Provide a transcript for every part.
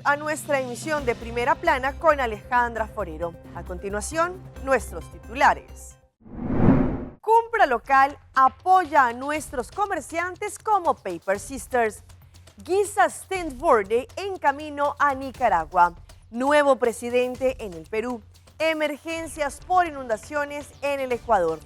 a nuestra emisión de Primera Plana con Alejandra Forero. A continuación, nuestros titulares. Compra local, apoya a nuestros comerciantes como Paper Sisters. Guisa Steenvoorde en camino a Nicaragua. Nuevo presidente en el Perú. Emergencias por inundaciones en el Ecuador.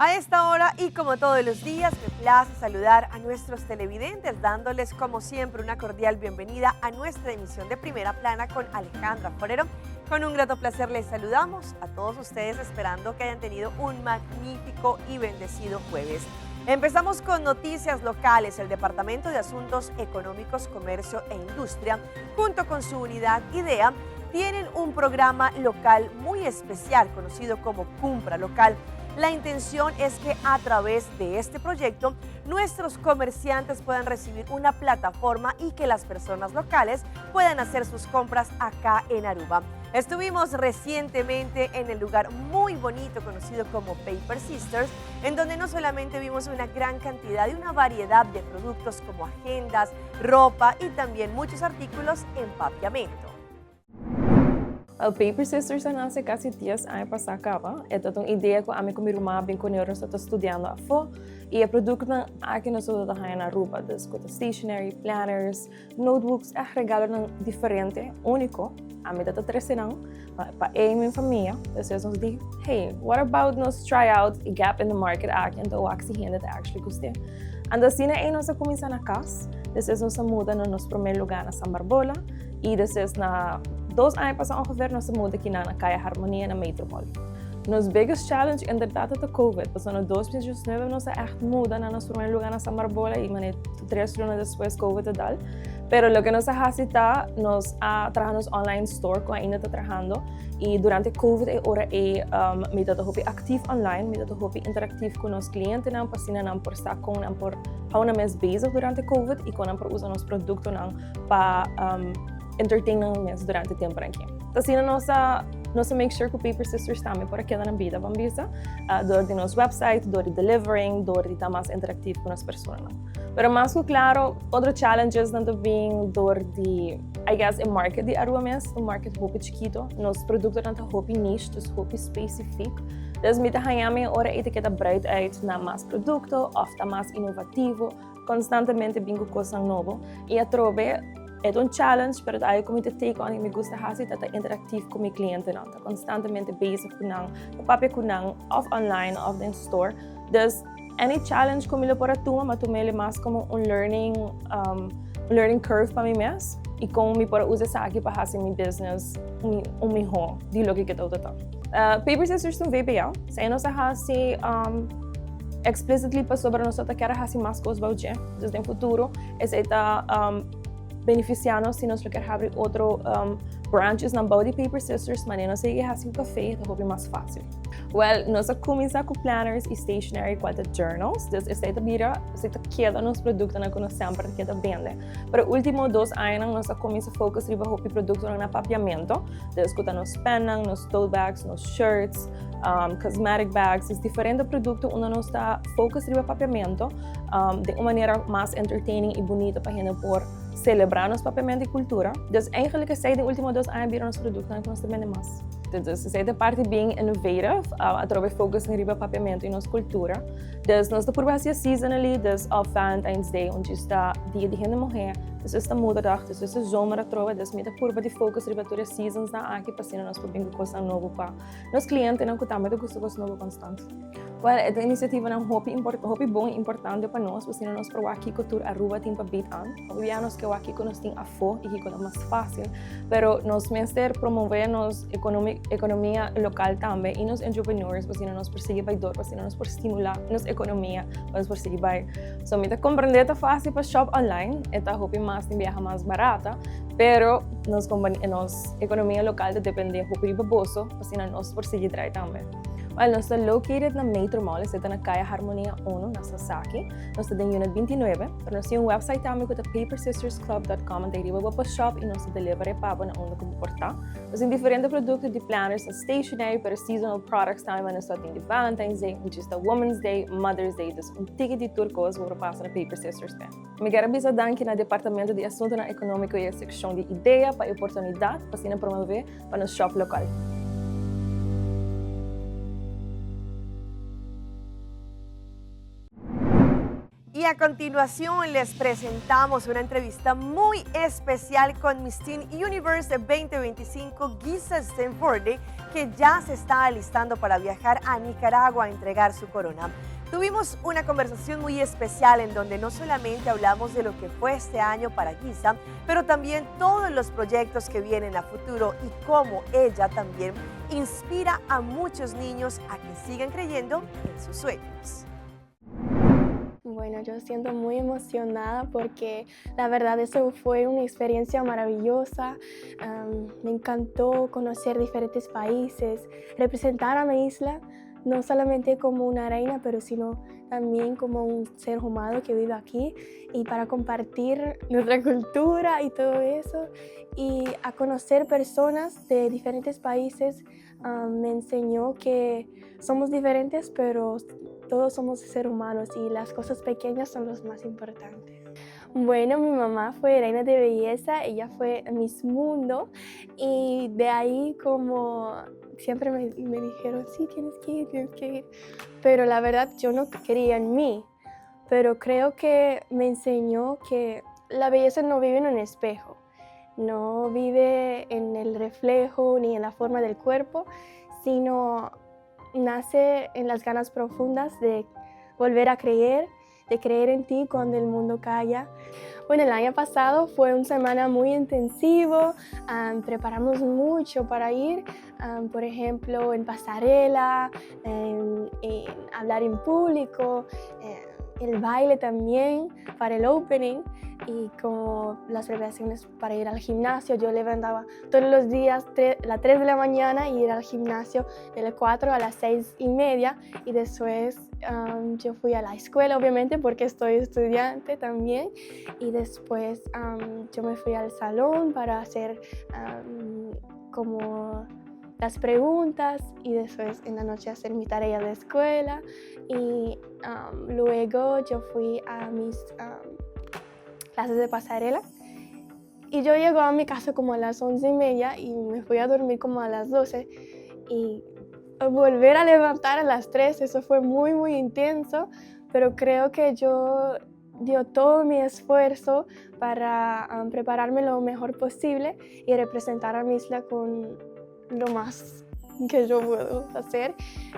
A esta hora y como todos los días, me place saludar a nuestros televidentes, dándoles como siempre una cordial bienvenida a nuestra emisión de Primera Plana con Alejandra Forero. Con un grato placer les saludamos a todos ustedes, esperando que hayan tenido un magnífico y bendecido jueves. Empezamos con noticias locales. El Departamento de Asuntos Económicos, Comercio e Industria, junto con su unidad IDEA, tienen un programa local muy especial conocido como Cumpra Local. La intención es que a través de este proyecto nuestros comerciantes puedan recibir una plataforma y que las personas locales puedan hacer sus compras acá en Aruba. Estuvimos recientemente en el lugar muy bonito conocido como Paper Sisters, en donde no solamente vimos una gran cantidad y una variedad de productos como agendas, ropa y también muchos artículos en papiamento. Well, Paper Sisters a nace casi 10 aña pasa caba. E ta un idea cu ami cu mi ruman bin cu nos ta studiando afo. Y e producto aki nos ta haya na Aruba. Dus cu stationery, planners, notebooks, e regalo diferente, unico. Ami ta trece nan pa e mi famia. Dus nos di, "Hey, what about nos try out a gap in the market aki, anto wak si hende ta actually gusta?" Anto asina ey nos a cuminsa na cas. Despues nos a muda na nos prome lugar na San Barbola. Y despues na 2 aña pasa ongeveer nos a muda aki na Caya Harmonia na Metro Mall. Nos biggest challenge inderdaad ta COVID. Pasobra na 2019 nos a echt muda na nos prome lugar na San Barbola y mane 3 luna despues COVID a dal. Pero loke nos a haci ta, nos a traha nos online store cu ainda ta trahando y durante COVID e ora e mi ta hopi actief online, mi ta hopi interactief cu nos clientenan pa asina nan por sta con nan por hou nan mes bezig durante COVID y con nan por usa nos productonan pa entertain nan mes durante e tempo aki. Asina nos a make sure cu Paper Sisters tambe por keda na bida, ban bisa, door di nos website, door di delivering, door di ta mas interactief cu nos personanan. Pero mas cu claro, otro challenges nan ta bin door di, I guess, e market di Aruba mes, un market hopi chikito, nos productonan ta hopi niche, dus hopi specific. Dus mi ta haya mi ora ey ta breid uit na mas producto of ta mas innovativo, constantemente bin cu cos nobo. Y atrobe, e un challenge, pero ey cu mi ta take on y mi gusta haci, ta interactief cu mi clientenan, ta constantemente bezig cu nan, papia cu nan, of online of in store. Dus any challenge cu mi lo por a tuma, m'a tum'e mas como un learning curve pa mi mes y con mi por usa esaki pa haci mi business un miho di loke cu ta. Paper Sisters ta un VBA. Esey nos a haci explicitly pasobra nos ta kier haci mas cos bou dje. Dus den futuro, esey ta beneficia nos si nos kier habri otro branches na bou di Paper Sisters, mas nos sigui haci un cafe, ta hopi mas facil. Well, nos a cuminsa cu planners y stationery cual journals, dus esey ta bira, esey ta keda nos productonan cu nos semper keda bende. Pero ultimo 2 aña nos a cuminsa focus riba hopi producto na papiamento, dus cu nos pennan, nos tote bags, nos shirts, cosmetic bags, diferente producto unda nos ta focus riba papiamento di un manera mas entertaining y bunita pa hende por celebra nos papiamento y cultura. Dus eigenlijk esey den ultimo 2 aña a bira nos producto cu nos ta bende mas. Dus esey ta parti being innovative, atrobe focus riba papiamento y nos cultura. Dus nos ta purba seasonally, dus op Valentine's Day, unda ta dia di hende muhe, dus ta moederdag, dus ta zomer atrobe, dus mi ta purba di focus riba tur seasons nan aki pa asina nos por bin cos nobo pa nos clientenan cu tambe gusta cos nobo constant. Well, e iniciativanan hopi hopi bon y importante pa nos, pasobra nos por wak kico tur Aruba tin pa bied aan. Obvio nos kier wak kico nos tin afo y kico ta mas facil, pero nos mester promove nos economia local tambe y nos entrepreneurs, pasobra nos por sigui bay door, pasobra nos por stimula nos economia, nos por sigui bay. So mi ta comprende ta facil pa shop online, ta hopi mas tin biaha mas barata, pero nos economia local ta depende hopi riba boso, pasobra nos por sigui draai tambe. Well, nos ta located na Metro Mall, esei ta na Kaya Harmonia 1 na Sasaki. Nos ta den Unit 29, pero nos tin un website tambe ku ta papersistersclub.com anto riba bo por shop i nos ta deliver e pa bo na unda ku bo por ta. Nos tin diferente produkto di planners en stationery, pero seasonal products tambe mas nos ta tin di Valentine's Day, which is ta Women's Day, Mother's Day, dus un tiki di tur kos bo por pasa na Paper Sisters pe. Mi kier a bisa danki na Departamento di Asuntonan Economico y e seccion di idea pa e oportunidad pa asina promove pa nos shop local. Y a continuación les presentamos una entrevista muy especial con Miss Teen Universe 2025, Giza Stenforde, que ya se está alistando para viajar a Nicaragua a entregar su corona. Tuvimos una conversación muy especial en donde no solamente hablamos de lo que fue este año para Giza, pero también todos los proyectos que vienen a futuro y cómo ella también inspira a muchos niños a que sigan creyendo en sus sueños. Bueno, yo siento muy emocionada porque la verdad eso fue una experiencia maravillosa. Me encantó conocer diferentes países, representar a mi isla, no solamente como una reina, pero sino también como un ser humano que vive aquí y para compartir nuestra cultura y todo eso. Y a conocer personas de diferentes países me enseñó que somos diferentes, pero todos somos seres humanos y las cosas pequeñas son las más importantes. Bueno, mi mamá fue reina de belleza, ella fue Miss Mundo y de ahí como siempre me dijeron, sí, tienes que ir, tienes que ir. Pero la verdad yo no creía en mí, pero creo que me enseñó que la belleza no vive en un espejo, no vive en el reflejo ni en la forma del cuerpo, sino nace en las ganas profundas de volver a creer, de creer en ti cuando el mundo calla. Bueno, el año pasado fue una semana muy intensivo, preparamos mucho para ir, por ejemplo, en pasarela, en hablar en público, el baile también para el opening y como las preparaciones para ir al gimnasio. Yo levantaba todos los días a las 3 de la mañana y ir al gimnasio de las 4 a las 6:30 y después yo fui a la escuela, obviamente, porque estoy estudiante también, y después yo me fui al salón para hacer como las preguntas y después en la noche hacer mi tarea de escuela y luego yo fui a mis clases de pasarela y yo llego a mi casa como a las 11:30 y me fui a dormir como a las 12 y volver a levantar a las 3, eso fue muy, muy intenso, pero creo que yo dio todo mi esfuerzo para prepararme lo mejor posible y representar a mi isla con lo más que yo puedo hacer.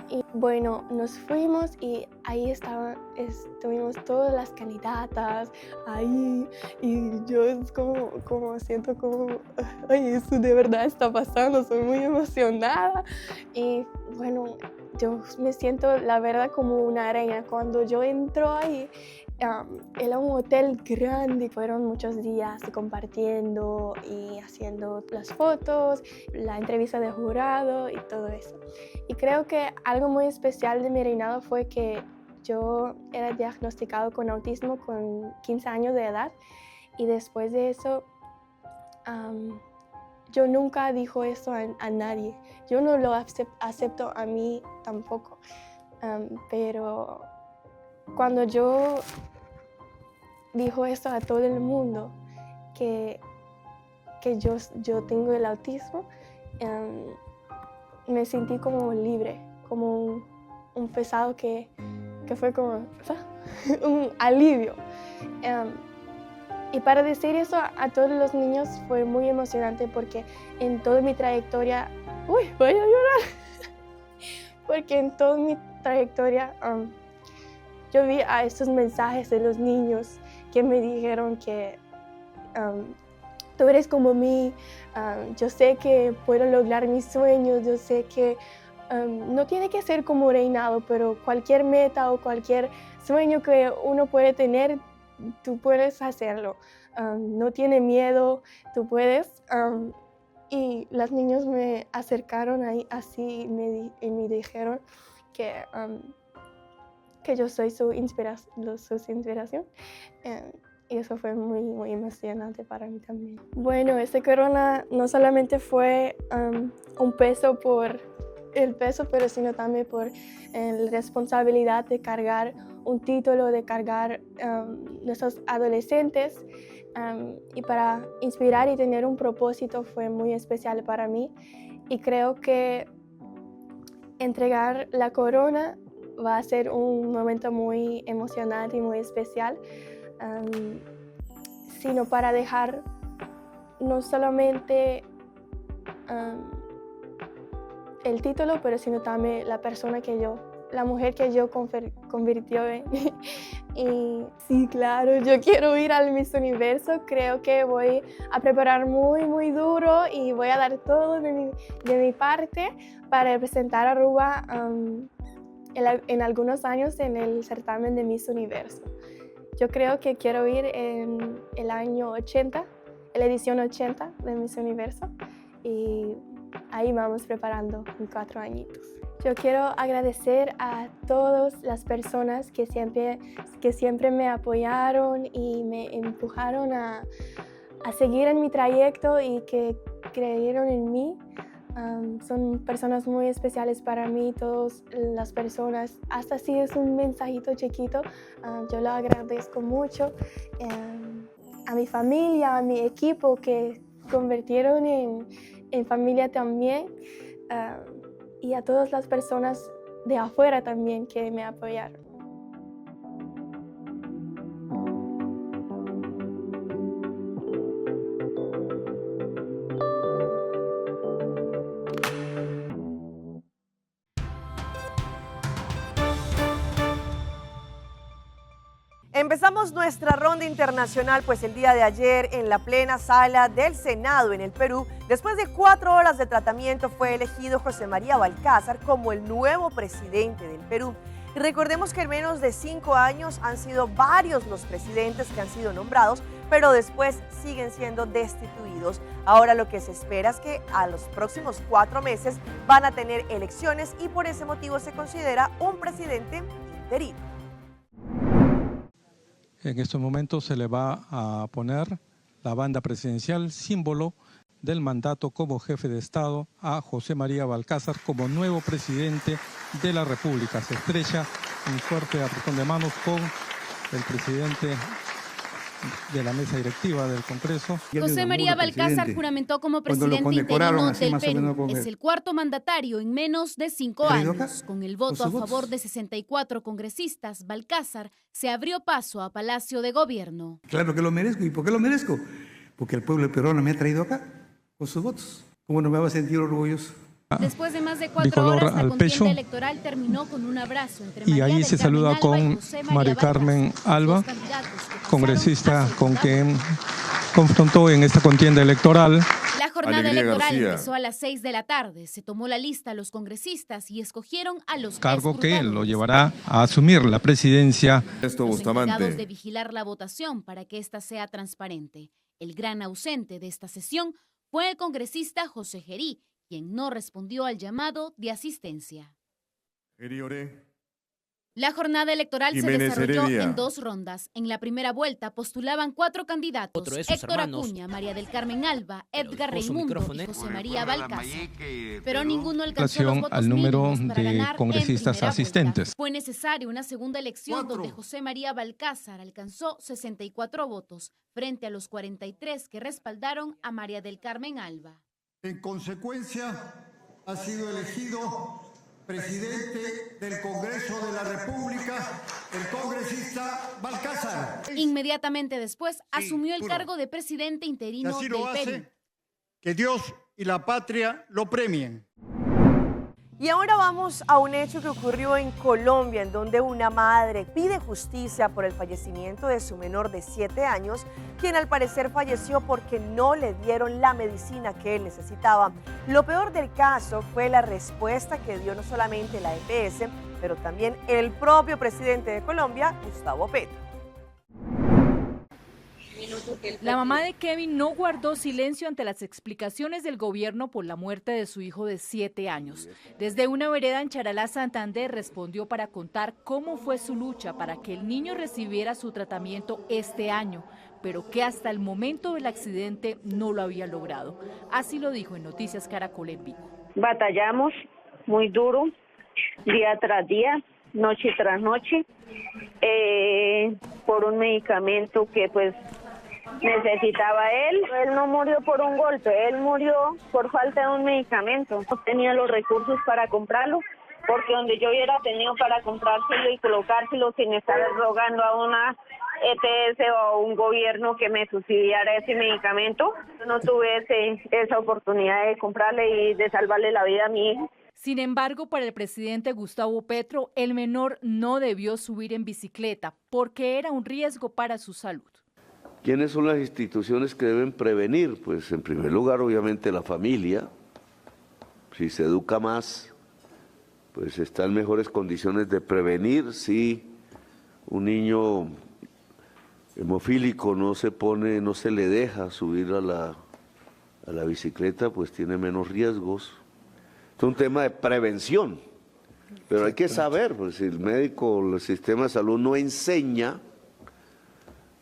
Y bueno, nos fuimos y ahí estuvimos todas las candidatas ahí y yo es como siento como, ay, eso de verdad está pasando, soy muy emocionada. Y bueno, yo me siento la verdad como una reina. Cuando yo entro ahí, era un hotel grande, fueron muchos días compartiendo y haciendo las fotos, la entrevista de jurado y todo eso. Y creo que algo muy especial de mi reinado fue que yo era diagnosticado con autismo con 15 años de edad y después de eso, yo nunca dijo eso a nadie. Yo no lo acepto a mí tampoco, pero cuando yo dijo esto a todo el mundo, que yo tengo el autismo, me sentí como libre, como un pesado que fue como, o sea, un alivio. Y para decir eso a todos los niños fue muy emocionante porque en toda mi trayectoria, uy, voy a llorar, porque en toda mi trayectoria, yo vi a estos mensajes de los niños que me dijeron que tú eres como mí, yo sé que puedo lograr mis sueños, yo sé que no tiene que ser como reinado, pero cualquier meta o cualquier sueño que uno puede tener, tú puedes hacerlo. No tiene miedo, tú puedes. Y las niños me acercaron ahí así y me, y me dijeron que, que yo soy su, inspira su inspiración. Y eso fue muy, muy emocionante para mí también. Bueno, este corona no solamente fue un peso por el peso, pero sino también por la responsabilidad de cargar un título, de cargar nuestros adolescentes y para inspirar y tener un propósito fue muy especial para mí. Y creo que entregar la corona va a ser un momento muy emocionante y muy especial, sino para dejar no solamente el título, pero sino también la persona que yo, la mujer que yo convirtió en. Y sí, claro, yo quiero ir al Miss Universo. Creo que voy a preparar muy, muy duro y voy a dar todo de mi parte para representar a Aruba en algunos años en el certamen de Miss Universo. Yo creo que quiero ir en el año 80, la edición 80 de Miss Universo, y ahí vamos preparando en 4 añitos. Yo quiero agradecer a todas las personas que siempre me apoyaron y me empujaron a seguir en mi trayecto y que creyeron en mí. Son personas muy especiales para mí, todas las personas, hasta si es un mensajito chiquito, yo lo agradezco mucho. A mi familia, a mi equipo que convirtieron en familia también y a todas las personas de afuera también que me apoyaron. Empezamos nuestra ronda internacional, pues el día de ayer en la plena sala del Senado en el Perú, después de 4 horas de tratamiento, fue elegido José María Balcázar como el nuevo presidente del Perú. Y recordemos que en menos de 5 años han sido varios los presidentes que han sido nombrados, pero después siguen siendo destituidos. Ahora lo que se espera es que a los próximos 4 meses van a tener elecciones y por ese motivo se considera un presidente interino. En estos momentos se le va a poner la banda presidencial, símbolo del mandato como jefe de Estado a José María Balcázar como nuevo presidente de la República. Se estrecha un fuerte apretón de manos con el presidente de la mesa directiva del Congreso. José María Balcázar juramentó como presidente interino del Perú. Es el cuarto mandatario en menos de 5 años. Con el voto a favor de 64 congresistas, Balcázar se abrió paso a Palacio de Gobierno. Claro que lo merezco. ¿Y por qué lo merezco? Porque el pueblo peruano me ha traído acá con sus votos. ¿Cómo no me va a sentir orgulloso? Después de más de 4 horas, la contienda electoral terminó con un abrazo entre Y ahí se saluda con María Carmen Alva, congresista con quien confrontó en esta contienda electoral. La jornada electoral empezó a las 6 de la tarde. Se tomó la lista a los congresistas y escogieron a los Cargo que lo llevará a asumir la presidencia. Esto los encargados de vigilar la votación para que ésta sea transparente. El gran ausente de esta sesión fue el congresista José Jerí, quien no respondió al llamado de asistencia. La jornada electoral se desarrolló en dos rondas. En la primera vuelta postulaban cuatro candidatos: Héctor Acuña, María del Carmen Alva, Edgar Reymundo y José María Balcázar. Pero ninguno alcanzó los votos al número para de ganar congresistas en asistentes. Vuelta. Fue necesaria una segunda elección donde José María Balcázar alcanzó 64 votos frente a los 43 que respaldaron a María del Carmen Alva. En consecuencia, ha sido elegido presidente del Congreso de la República el congresista Balcázar. Inmediatamente después asumió el cargo de presidente interino Si así del lo hace, Perú. Que Dios y la patria lo premien. Y ahora vamos a un hecho que ocurrió en Colombia, en donde una madre pide justicia por el fallecimiento de su menor de 7 años, quien al parecer falleció porque no le dieron la medicina que él necesitaba. Lo peor del caso fue la respuesta que dio no solamente la EPS, pero también el propio presidente de Colombia, Gustavo Petro. La mamá de Kevin no guardó silencio ante las explicaciones del gobierno por la muerte de su hijo de 7 años. Desde una vereda en Charalá, Santander, respondió para contar cómo fue su lucha para que el niño recibiera su tratamiento este año, pero que hasta el momento del accidente no lo había logrado. Así lo dijo en Noticias Caracol en vivo. Batallamos muy duro, día tras día, noche tras noche, por un medicamento que necesitaba él. Él no murió por un golpe, él murió por falta de un medicamento. No tenía los recursos para comprarlo, porque donde yo hubiera tenido para comprárselo y colocárselo sin estar rogando a una EPS o a un gobierno que me subsidiara ese medicamento, no tuve esa oportunidad de comprarle y de salvarle la vida a mi hijo. Sin embargo, para el presidente Gustavo Petro, el menor no debió subir en bicicleta porque era un riesgo para su salud. ¿Quiénes son las instituciones que deben prevenir? Pues en primer lugar, obviamente, la familia. Si se educa más, pues está en mejores condiciones de prevenir. Si un niño hemofílico no se pone, no se le deja subir a la bicicleta, pues tiene menos riesgos. Es un tema de prevención, pero hay que saber, pues si el médico, el sistema de salud no enseña,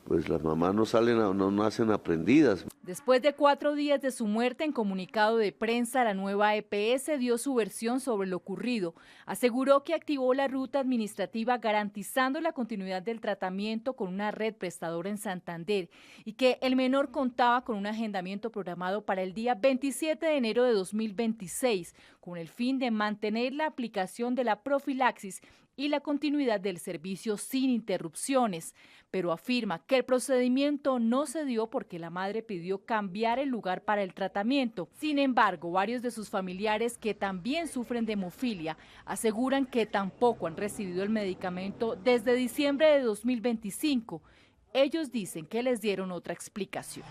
pues las mamás no salen, a, no nacen aprendidas. Después de 4 días de su muerte, en comunicado de prensa, la nueva EPS dio su versión sobre lo ocurrido. Aseguró que activó la ruta administrativa garantizando la continuidad del tratamiento con una red prestadora en Santander y que el menor contaba con un agendamiento programado para el día 27 de enero de 2026, con el fin de mantener la aplicación de la profilaxis y la continuidad del servicio sin interrupciones, pero afirma que el procedimiento no se dio porque la madre pidió cambiar el lugar para el tratamiento. Sin embargo, varios de sus familiares que también sufren de hemofilia aseguran que tampoco han recibido el medicamento desde diciembre de 2025. Ellos dicen que les dieron otra explicación.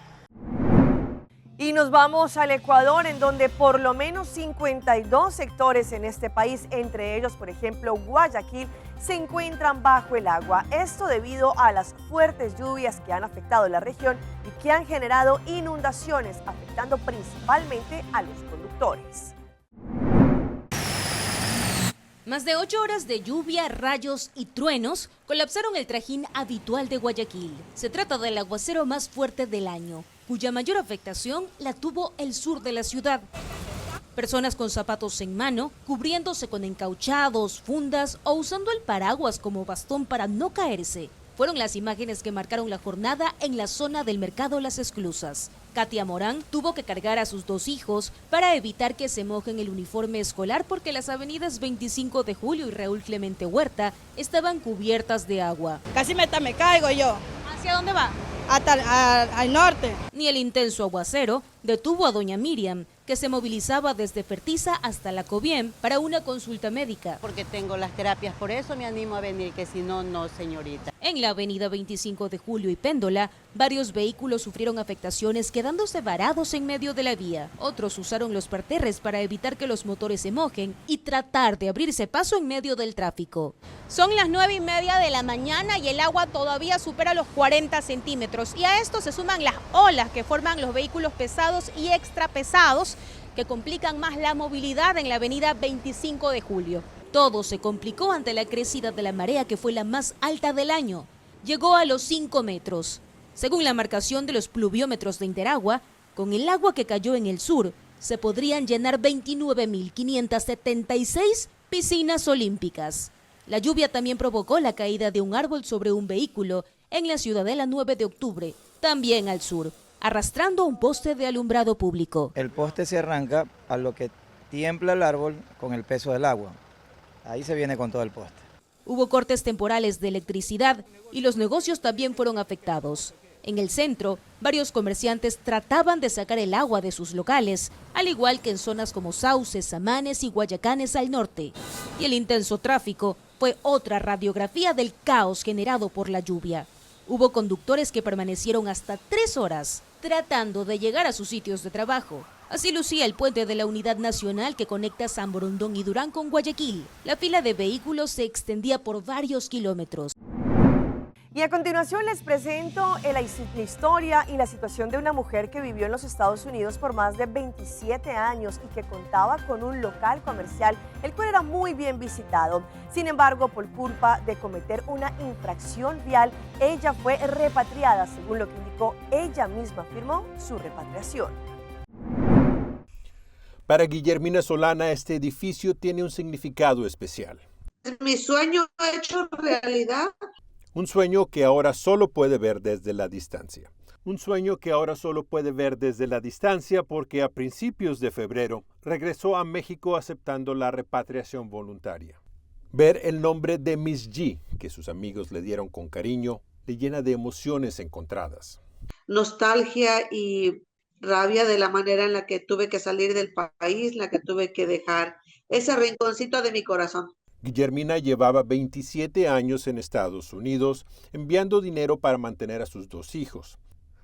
Y nos vamos al Ecuador, en donde por lo menos 52 sectores en este país, entre ellos, por ejemplo, Guayaquil, se encuentran bajo el agua. Esto debido a las fuertes lluvias que han afectado la región y que han generado inundaciones, afectando principalmente a los conductores. Más de 8 horas de lluvia, rayos y truenos colapsaron el trajín habitual de Guayaquil. Se trata del aguacero más fuerte del año, cuya mayor afectación la tuvo el sur de la ciudad. Personas con zapatos en mano, cubriéndose con encauchados, fundas o usando el paraguas como bastón para no caerse. Fueron las imágenes que marcaron la jornada en la zona del mercado Las Esclusas. Katia Morán tuvo que cargar a sus 2 hijos para evitar que se mojen el uniforme escolar porque las avenidas 25 de Julio y Raúl Clemente Huerta estaban cubiertas de agua. Casi me caigo yo. ¿Hacia dónde va? Hasta al norte. Ni el intenso aguacero detuvo a doña Miriam, que se movilizaba desde Fertiza hasta la Cobiem para una consulta médica. Porque tengo las terapias, por eso me animo a venir, que si no, no, señorita. En la avenida 25 de Julio y Péndola, varios vehículos sufrieron afectaciones quedándose varados en medio de la vía. Otros usaron los parterres para evitar que los motores se mojen y tratar de abrirse paso en medio del tráfico. Son las 9:30 de la mañana y el agua todavía supera los 40 centímetros. Y a esto se suman las olas que forman los vehículos pesados y extra pesados que complican más la movilidad en la avenida 25 de Julio. Todo se complicó ante la crecida de la marea, que fue la más alta del año. Llegó a los 5 metros. Según la marcación de los pluviómetros de Interagua, con el agua que cayó en el sur, se podrían llenar 29.576 piscinas olímpicas. La lluvia también provocó la caída de un árbol sobre un vehículo en la Ciudadela 9 de octubre, también al sur, arrastrando un poste de alumbrado público. El poste se arranca a lo que tiembla el árbol con el peso del agua. Ahí se viene con todo el poste. Hubo cortes temporales de electricidad y los negocios también fueron afectados. En el centro, varios comerciantes trataban de sacar el agua de sus locales, al igual que en zonas como Sauces, Samanes y Guayacanes al norte. Y el intenso tráfico fue otra radiografía del caos generado por la lluvia. Hubo conductores que permanecieron hasta 3 horas tratando de llegar a sus sitios de trabajo. Así lucía el puente de la Unidad Nacional que conecta San Borondón y Durán con Guayaquil. La fila de vehículos se extendía por varios kilómetros. Y a continuación les presento la historia y la situación de una mujer que vivió en los Estados Unidos por más de 27 años y que contaba con un local comercial, el cual era muy bien visitado. Sin embargo, por culpa de cometer una infracción vial, ella fue repatriada, según lo que indicó ella misma firmó su repatriación. Para Guillermina Solana, este edificio tiene un significado especial. Mi sueño hecho realidad. Un sueño que ahora solo puede ver desde la distancia. Un sueño que ahora solo puede ver desde la distancia porque a principios de febrero regresó a México aceptando la repatriación voluntaria. Ver el nombre de Miss G, que sus amigos le dieron con cariño, le llena de emociones encontradas. Nostalgia y rabia de la manera en la que tuve que salir del país, la que tuve que dejar ese rinconcito de mi corazón. Guillermina llevaba 27 años en Estados Unidos enviando dinero para mantener a sus dos hijos.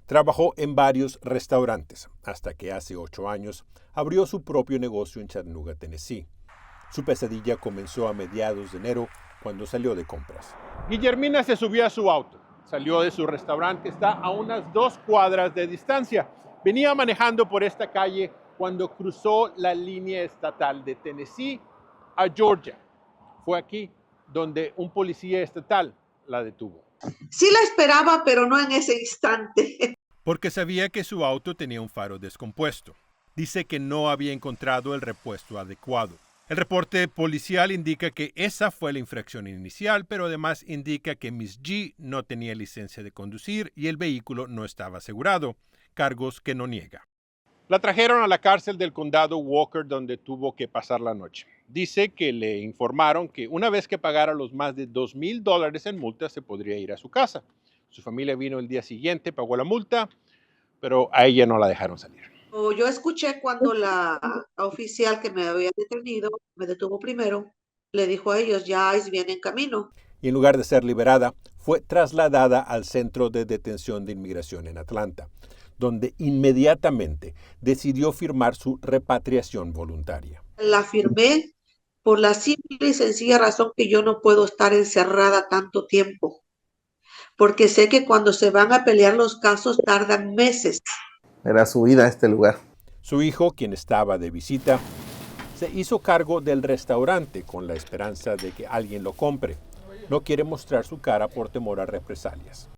Trabajó en varios restaurantes hasta que hace 8 años abrió su propio negocio en Chattanooga, Tennessee. Su pesadilla comenzó a mediados de enero cuando salió de compras. Guillermina se subió a su auto, salió de su restaurante, está a unas 2 cuadras de distancia. Venía manejando por esta calle cuando cruzó la línea estatal de Tennessee a Georgia. Fue aquí donde un policía estatal la detuvo. Sí la esperaba, pero no en ese instante. Porque sabía que su auto tenía un faro descompuesto. Dice que no había encontrado el repuesto adecuado. El reporte policial indica que esa fue la infracción inicial, pero además indica que Miss G no tenía licencia de conducir y el vehículo no estaba asegurado, cargos que no niega. La trajeron a la cárcel del condado Walker, donde tuvo que pasar la noche. Dice que le informaron que una vez que pagara los más de dos mil dólares en multa, se podría ir a su casa. Su familia vino el día siguiente, pagó la multa, pero a ella no la dejaron salir. Yo escuché cuando la oficial que me había detenido, me detuvo primero, le dijo a ellos, ya ICE viene en camino. Y en lugar de ser liberada, fue trasladada al Centro de Detención de Inmigración en Atlanta, donde inmediatamente decidió firmar su repatriación voluntaria. La firmé por la simple y sencilla razón que yo no puedo estar encerrada tanto tiempo, porque sé que cuando se van a pelear los casos tardan meses. Era su vida este lugar. Su hijo, quien estaba de visita, se hizo cargo del restaurante con la esperanza de que alguien lo compre. No quiere mostrar su cara por temor a represalias.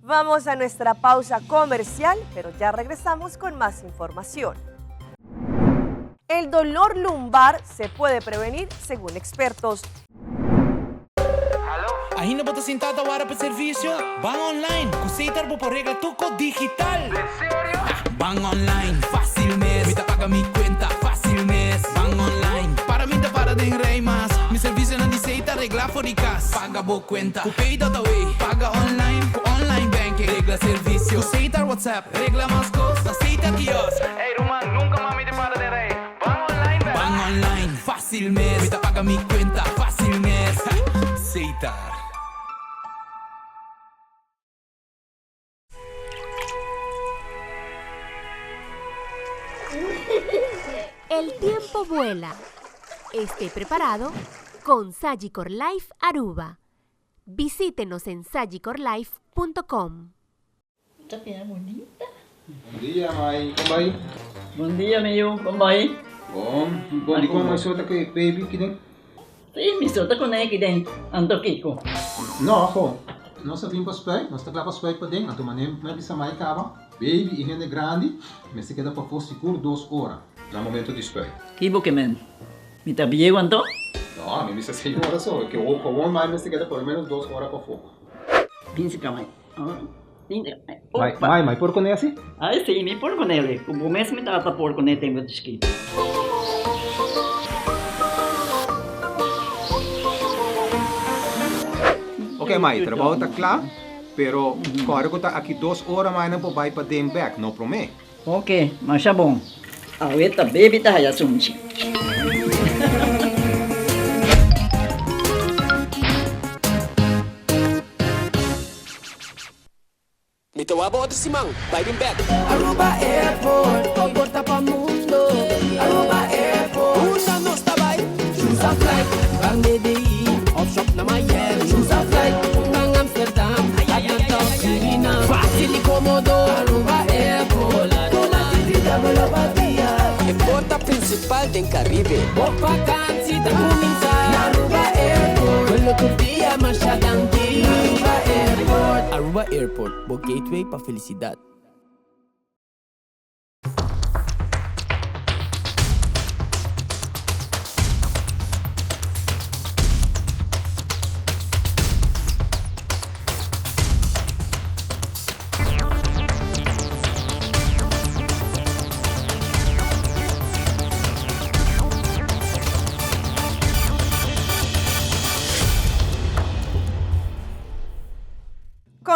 Vamos a nuestra pausa comercial, pero ya regresamos con más información. El dolor lumbar se puede prevenir según expertos. Ainda bota sentado ahora para servicio. Van online, ku Setar bo por regla tuco digital. ¿En serio? Van online, fácil mes. Mi ta paga mi cuenta, fácil mes. Van online, para mí te para de rey más. Mi servicio no dice ta regla for di cas. Paga bo cuenta, ku pay.away. Paga online, ku online banking. Regla servicio, ku Setar WhatsApp. Regla más cosas, Setar kiosk. Hey, Roman, nunca mami te para de rey. Van online, Van online, fácil mes. Mi ta paga mi cuenta, fácil mes. Setar. El tiempo vuela. Esté preparado con Sagicor Life Aruba. Visítenos en sagicor life punto com. Está bien bonita. Buen día, May. ¿Cómo va? Buen día, mi hijo. ¿Cómo va? Bom. Bom, ¿y cómo es eso que baby quieren? Sí, mi sota con él quieren. Ando Kiko. No, ojo. No se tiempo spui, no está claro spui pa den. Anto manem me bisa mai caba. Baby y gente grande, me se queda pa fo seguro 2 horas. Na momento de spui. Kibo que men. Mi ta viejo anto? No, a mí me dice 6 horas solo, que o con mai me se queda por lo menos 2 horas pa foco. Pinse ka mai. Ah, Mai, mai, mai por con él así? Ay, sí, mi por con él. Como mes mi tata por con él tengo chiquito. Ok, mai, trabajo está claro, pero corre que está aquí 2 horas mais não vai para den back, não promete. Ok, mas tá bom. Ahorita baby tá já sunchi. Mi te wabo otro simão, vai bem back. Aruba Airport, con porta pa mundo. Aruba Airport, una no está by. Choose a flight, van DDI, op shop na Miami. Choose a flight, van Amsterdam. prinsipal den Karibe. Bo vakansi ta kuminsá na Aruba Airport. Vuelo tur dia masha danki na Aruba Airport. Aruba Airport, bo gateway pa felisidat.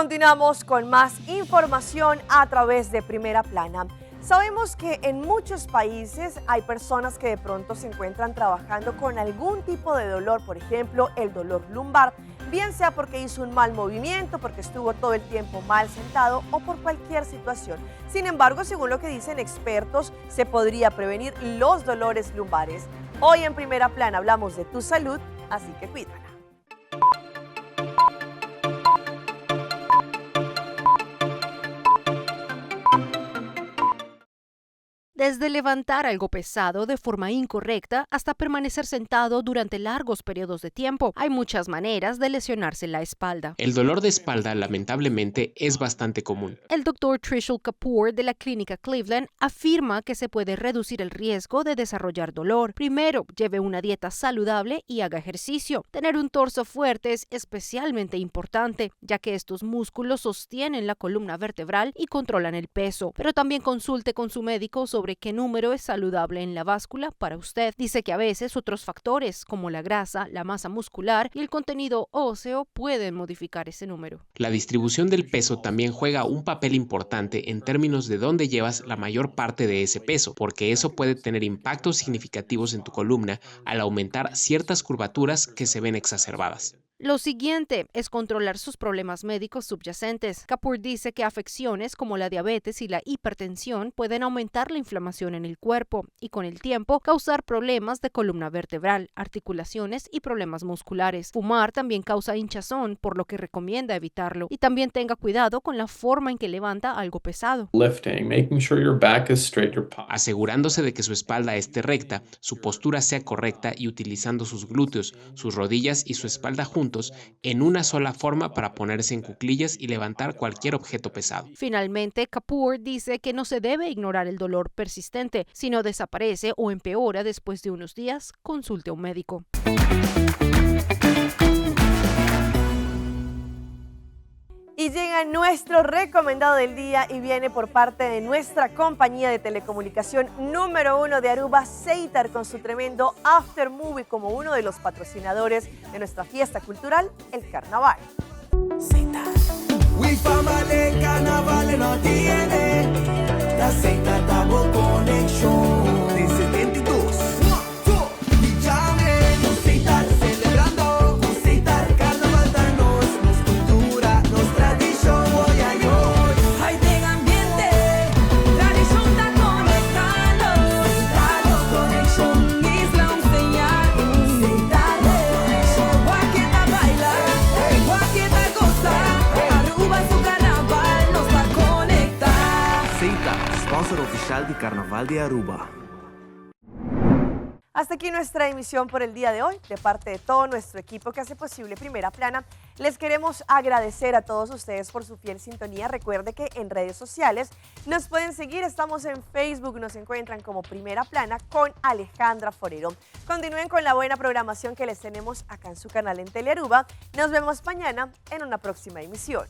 Continuamos con más información a través de Primera Plana. Sabemos que en muchos países hay personas que de pronto se encuentran trabajando con algún tipo de dolor, por ejemplo, el dolor lumbar, bien sea porque hizo un mal movimiento, porque estuvo todo el tiempo mal sentado o por cualquier situación. Sin embargo, según lo que dicen expertos, se podría prevenir los dolores lumbares. Hoy en Primera Plana hablamos de tu salud, así que cuídala. Desde levantar algo pesado de forma incorrecta hasta permanecer sentado durante largos periodos de tiempo, hay muchas maneras de lesionarse la espalda. El dolor de espalda, lamentablemente, es bastante común. El doctor Trishul Kapoor de la clínica Cleveland afirma que se puede reducir el riesgo de desarrollar dolor. Primero, lleve una dieta saludable y haga ejercicio. Tener un torso fuerte es especialmente importante, ya que estos músculos sostienen la columna vertebral y controlan el peso. Pero también consulte con su médico sobre qué número es saludable en la báscula para usted. Dice que a veces otros factores, como la grasa, la masa muscular y el contenido óseo, pueden modificar ese número. La distribución del peso también juega un papel importante en términos de dónde llevas la mayor parte de ese peso, porque eso puede tener impactos significativos en tu columna al aumentar ciertas curvaturas que se ven exacerbadas. Lo siguiente es controlar sus problemas médicos subyacentes. Kapoor dice que afecciones como la diabetes y la hipertensión pueden aumentar la inflamación en el cuerpo y con el tiempo causar problemas de columna vertebral, articulaciones y problemas musculares. Fumar también causa hinchazón, por lo que recomienda evitarlo. Y también tenga cuidado con la forma en que levanta algo pesado. Asegurándose de que su espalda esté recta, su postura sea correcta y utilizando sus glúteos, sus rodillas y su espalda juntos en una sola forma para ponerse en cuclillas y levantar cualquier objeto pesado. Finalmente, Kapoor dice que no se debe ignorar el dolor persistente. Si no desaparece o empeora después de unos días, consulte a un médico. Y llega nuestro recomendado del día y viene por parte de nuestra compañía de telecomunicación número 1 de Aruba, Setar, con su tremendo After Movie como uno de los patrocinadores de nuestra fiesta cultural, el Carnaval. We family carnaval no tiene. La Setar tabo conexión. De 72. Sponsor oficial di Carnaval di Aruba. Hasta aquí nuestra emisión por el día de hoy. De parte de todo nuestro equipo que hace posible Primera Plana, les queremos agradecer a todos ustedes por su fiel sintonía. Recuerde que en redes sociales nos pueden seguir. Estamos en Facebook, nos encuentran como Primera Plana con Alejandra Forero. Continúen con la buena programación que les tenemos acá en su canal en Telearuba. Nos vemos mañana en una próxima emisión.